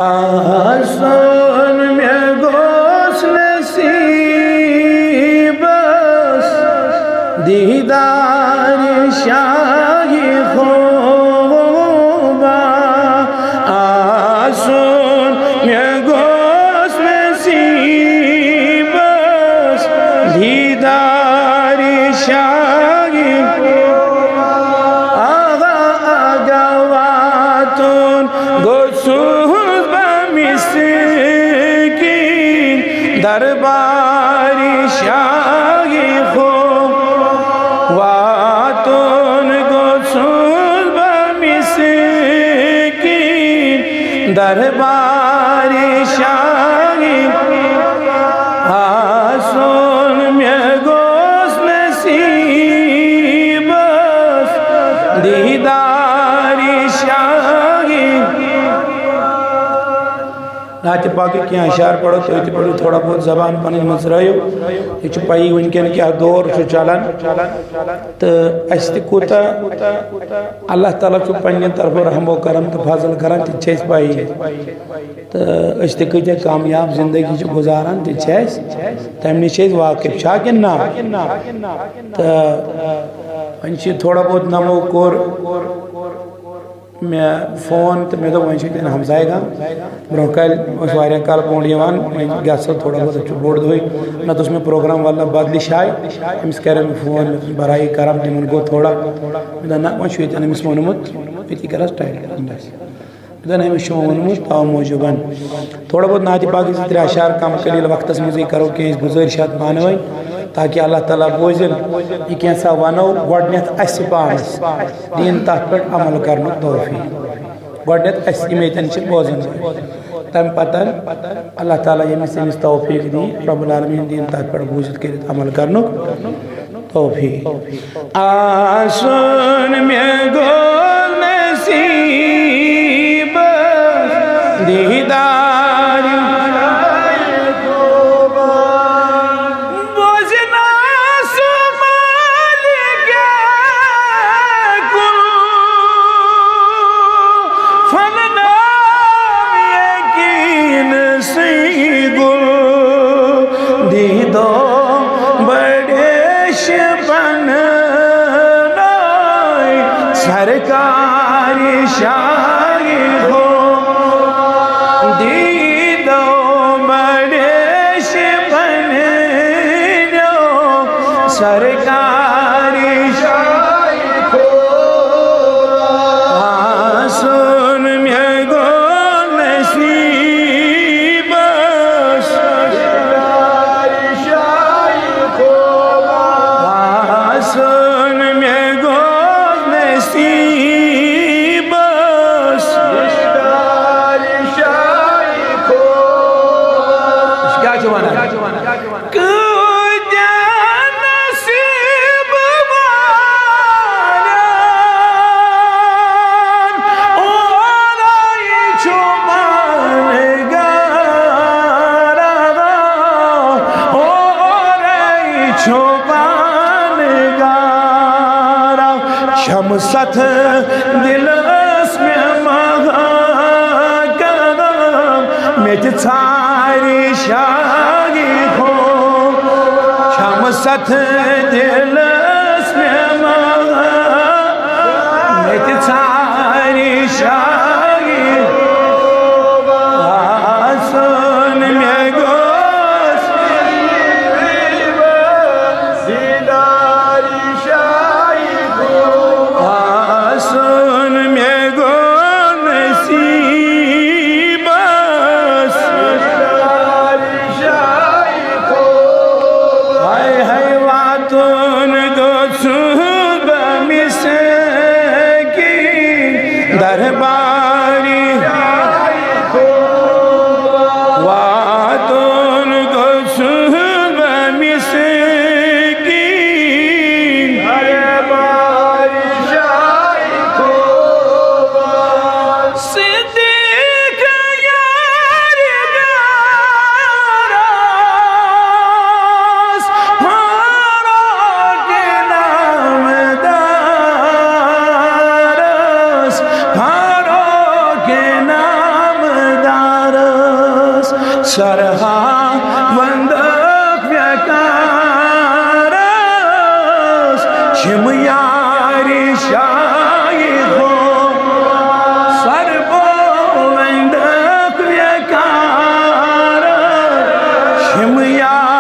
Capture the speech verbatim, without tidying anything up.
آسُن مےٚ گوٚژھ نصیٖبس دیٖدار شاہہِ خوبا۔ آسُن مےٚ گوٚژھ نصیٖبس دیٖدار شاہہِ خوبا۔ آغا آغا واتُن گوٚژھُس بہٕ مسکیٖن دربارِ شاہہِ خوبا۔ واتُن گوٚژھُس بہٕ مسکیٖن دربارِ شاہہِ خوبا۔ آسُن مےٚ گوٚژھ نصیٖبس دیٖدار شاہہِ۔ نعتِ پاکٕکۍ کینٛہہ اشعار پرو، تُہۍ تہِ پٔرِو، تھوڑا بہت زبان پنٕنۍ مٔژرٲیِو۔ یہِ چھُ پَیی وٕنکٮ۪ن کیٛاہ دور چھُ چلان تہٕ اَسہِ تہِ کوٗتاہ اللہ تعالیٰ چھُ پننہِ طرفہٕ رحم و کرم تہٕ فضل کران، تہِ چھِ اَسہِ پَیی۔ تہٕ أسۍ تہِ کۭتیٛاہ کامیاب زندگی چھِ گُزاران، تہِ چھِ اَسہِ، تَمہِ نِش چھِ أسۍ واقف، چھا کِنہٕ نہ؟ تہٕ وۄنۍ چھِ تھوڑا بہت نمو کوٚر مےٚ فون تہٕ مےٚ دوٚپ، وۄنۍ چھِ ییٚتٮ۪ن ہمسایہِ گام۔ برٛونٛہہ کالہِ اوس واریاہ کالہٕ برٛونٛٹھ یِوان، وۄنۍ گژھو تھوڑا بہت، أسۍ چھِ بوٚڑ دۄہٕے۔ نَتہٕ اوس مےٚ پروگرام واللہ بدلہِ جایہِ، أمِس کَریو مےٚ فون، مےٚ دوٚپُس، براے کرم، تِمن گوٚو تھوڑا۔ مےٚ دوٚپ، نہ، وۄنۍ چھُ ییٚتٮ۪ن أمِس ووٚنمُت، أتی کَرس ٹایِم بس۔ مےٚ دوٚپ، أمِس چھُ ووٚنمُت، تَوَے موٗجوٗبَن۔ تھوڑا بہت نعتِ پاکٕے زٕ ترٛےٚ اشعار کم قلیل وقتس منٛزٕے کرو کینٛہہ، أسۍ گُزٲرِش ہَتھ پانہٕ ؤنۍ، تاکہِ اللہ تعالیٰ بوزِن۔ یہِ کینٛژھا وَنو گۄڈٕنٮ۪تھ اَسہِ پانَس، دِیِن تَتھ پٮ۪ٹھ عمل کرنُک توفیٖق۔ گۄڈٕنٮ۪تھ اَسہِ یِم ییٚتٮ۪ن چھِ بوزَن وٲلۍ، تَمہِ پَتہٕ اللہ تعالیٰ ییٚمِس ییٚمِس توفیٖق دی، رب العالمین دِیِن تَتھ پٮ۪ٹھ بوٗزِتھ کٔرِتھ عمل کرنُک توفیٖق۔ آسُن مےٚ گوٚو نصیٖب دیٖدار بوزنس مالکہ کُن، فننام یقین سٕے گُل، دیٖدو بڑیش پنہٕ سرکار شاہہِ ہو، دیٖدو بڑیش پنہٕ سرکار شاہہِ ہو۔ آسُن مےٚ گوٚو نصیٖبس، آسُن مےٚ گوٚو نصیٖبس۔ أسۍ کیٛاہ چھِ وَنان؟ کۭتیٛاہ نصیٖب والٮ۪ن اورَے چھُ پَنٕے گَرٕ، اورَے چھُ پَنٕے گَرٕ۔ شمست دِلَس مےٚ مہا کرم، مےٚ تہِ ژھارِ شاہہِ ہو۔ شمست دِلَس مےٚ مہا، مےٚ تہِ ژھارِ شاہہِ ہو۔ آسُن مےٚ گوٚژھ دیٖدار شاہہِ ہو۔ آسُن مےٚ گوٚو نصیٖبس۔ ہاے ہاے واتُن گوٚژھُس بہٕ مسکیٖن دربار یا